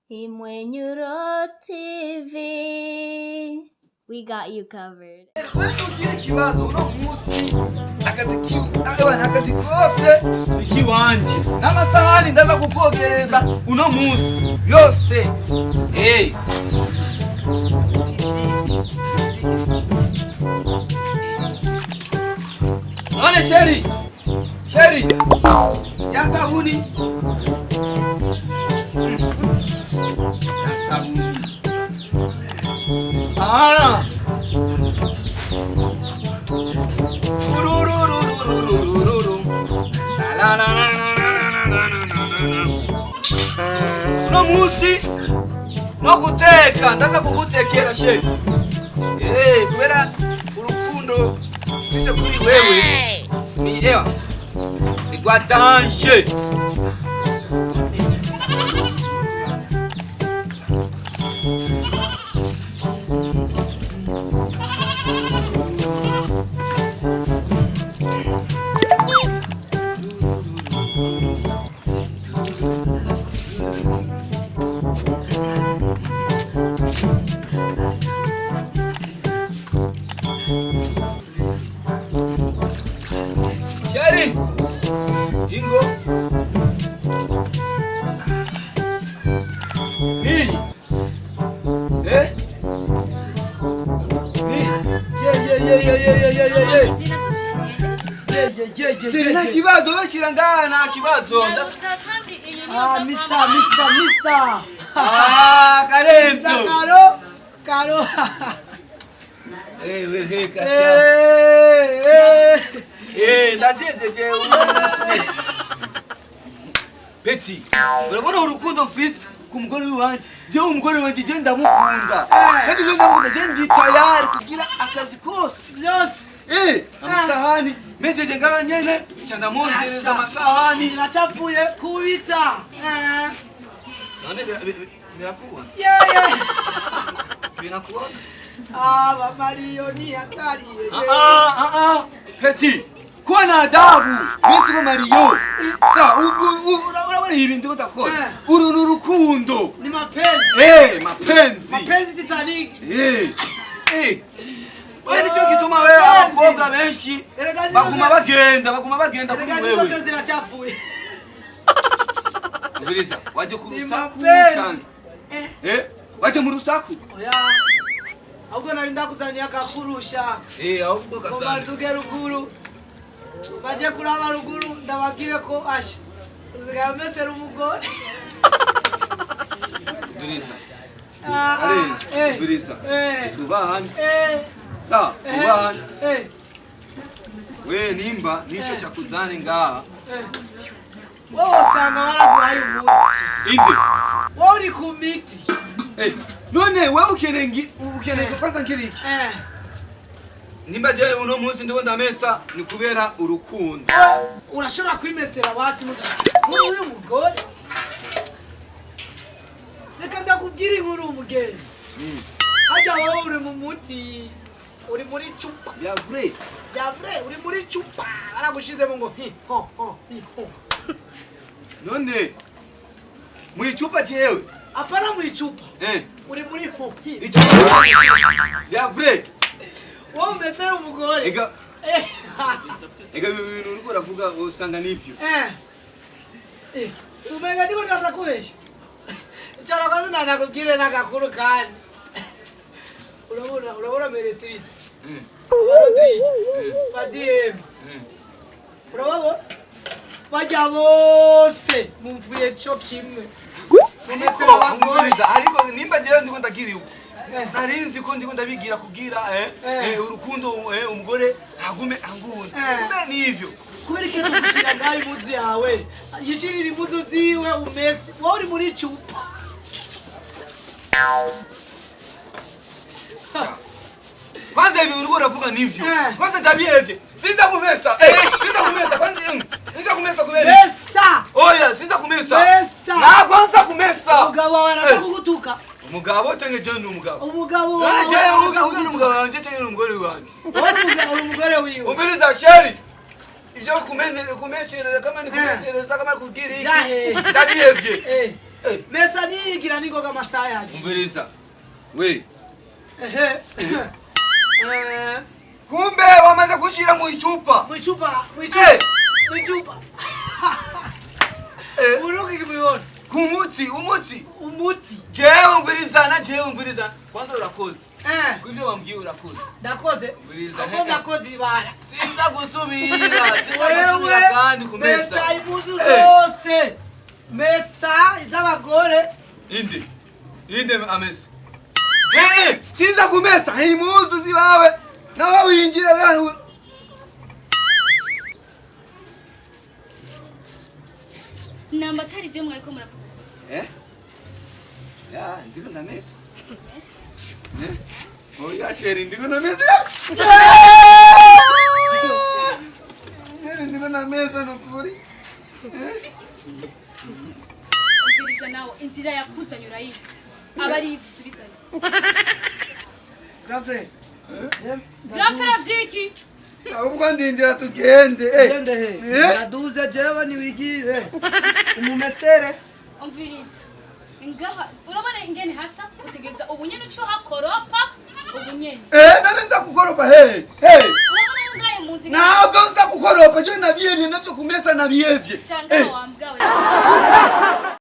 Imwenyuro TV. We got you covered. Ntugire ikibazo. Uno munsi akazi abana, akazi kose ikiwanje n'amasahani ndaza kukogereza uno munsi yose. Hey. Easy, easy, easy, easy. None chérie, chérie, ya sabuni, ya sabuni. Ah. Turururururururu. La la la la la la la la la. Uno munsi no guteka, ndaza kugutekera, chérie. Eh, kubera urukundo mfise kuri wewe ni ewa ni rwa danger. Chérie, ingo. Niyi. Eh? Niyi. Ye ye ye ye ye ye ye ye ye. Ye ye ye ye. Siri, nta kibazo, we ngaha, nta kibazo. Ah, Mr. Mr. Mr. Ah, Karenzo. Mr. Karo. Karo. Eh, we he kasha. Eh eh. Eh, ndasize je umunsi. Petit, urabona urukundo mfise ku mugore wanje? Jewe umugore wanje je ndamukunda. Kandi je ndamukunda, je ndi tayari kugira akazi kose. Byose. Eh, amasahani mejeje ngaha nyene, ca ndamwongereza amasahani. Biracafuye kubita. Eh. None birakubona? Ye ye. Binakubona? Ah, ba Mario ni hatari. Ah, ah, ah. Petit, kuwa na adabu. Mimi siko Mario. Sa urabona ibi ndiko ndakora. Eh. Uru ni urukundo. Ni mapenzi. Eh, mapenzi. Mapenzi Titanic. Eh. Eh. We nicyo gituma we abakobwa benshi Erega baguma bagenda, baguma bagenda kuri Erega wewe. zose ziracafuye. Umviriza, waje ku Ni rusaku mapenzi. cyane. Eh. Eh, waje mu rusaku. Oya. Ahubwo nari ndakuzaniye akakurusha. Eh, ahubwo Ngo kasana. banduge ruguru, baje kuraba ruguru, ndababwire ko asha usigaye umesera umugore. Umviriza. Ah, ah, Arenze, eh, umviriza. eh, Tubahane. eh, Sawa, eh, tubahane. eh, We nimba nico Eh. cyakuzane ngaha. eh. Wowe usanga baraguhaye umuti. Inde. Wowe uri ku miti. Eh, none wewe ukeneye ukeneye kwanza ngira iki? Eh. Nimba jewe uno munsi ndiko ndamesa ni kubera urukundo. Wowe urashobora kwimesera wasi muri uyu mugore. Reka ndakubwira inkuru, umugenzi. Hajya wowe uri mu muti, uri muri cupa. Bya vrai. Bya vrai, uri muri cupa, baragushizemo ngo hi ho ho hi ho. None mu icupa jewe. Apana mu icupa. Eh, Uri muri ho hi. Icupa. Bya vrai. Wowe umesera umugore. Ega Eh. ega ibi bintu uriko uravuga usanga nivyo. Eh. Eh, umenga ndiko ndakubesha. Icara kwanza, ndakubwire n'agakuru kandi. Urabona Meretrite, aba Rodrigue, ba DM. Urababona? Bajya bose mumvuye co kimwe. Mumesera abagore. Umviriza, ariko nimba jewe ndiko ndagira uko. Eh. Nari nzi ko ndiko ndabigira kugira Eh. urukundo, umugore agume angunda. Eh. Mbe nivyo. Kubera ikintu gushira ngaho impuzu yawe, yishirira impuzu ziwe umese, wowe uri muri cupa. Kwanza ibi uriko uravuga nivyo. Eh. Kwanza ndabihevye. Sinza kumesa. Eh, sinza kumesa. Kwanza sinza kumesa kubera iki? Mesa. Oya, sinza kumesa. Mesa. Ntabwo nza kumesa. Umugabo wawe araza Eh. kugutuka. Umugabo tenge je ni umugabo. Umugabo None wawe je araza uga ugira kugutuka. umugabo wanje tenge ni umugore wanje. Wowe uri umugore wiwe. Umviriza, chérie. Ivyo kumeshereza kama ni kumeshereza kama kugira iki. Vyahehe. Ndabihevye. Eh. Eh. Mesa niyigira ningoga amasaha yanjye. Umviriza we. Ehe. Eh, Kumbe wamaze kushira mu icupa. Mwichupa, mwichupa. Eh. Mwichupa. Eh. Uruki kimibona. Ku muti, umuti. Umuti. Jewe umviriza na jewe umviriza kwanza urakoze. Eh. Kwivyo bambwiye urakoze. Ndakoze. Umviriza. Ako ndakoze ibara. Sinza gusubira, sinza gusubira Wewe kandi kumesa. mesa impuzu Eh. zose. Mesa iz'abagore. Inde inde amesa. Eh, eh, sinza kumesa impuzu zibawe nawe winjira wewe. Namba atari je mwariko muravuga. Eh? Ya, ndiko ndamesa. Eh? Oya chéri, ndiko ndamesa. Chéri, ndiko ndamesa nukuri. Umviriza nawe, inzira yakuzanye urayizi, aba ari igusubizanye. Grand frère. Grafera vyiki? Ahubwo ndindira tugende. Eh. Gende he. Eh? Ndaduze jewe niwigire. Umumesere. Umviriza ngaha, urabona ingene hasa, utegereza ubu nyene uco hakoropa ubu nyene. Eh, none nza kukoropa he. Hey. Urabona yo ngaye mu nzu ingene. Ntabwo nza kukoropa, je nabyevye navyo kumesa nabyevye. Canga Eh. wambwawe.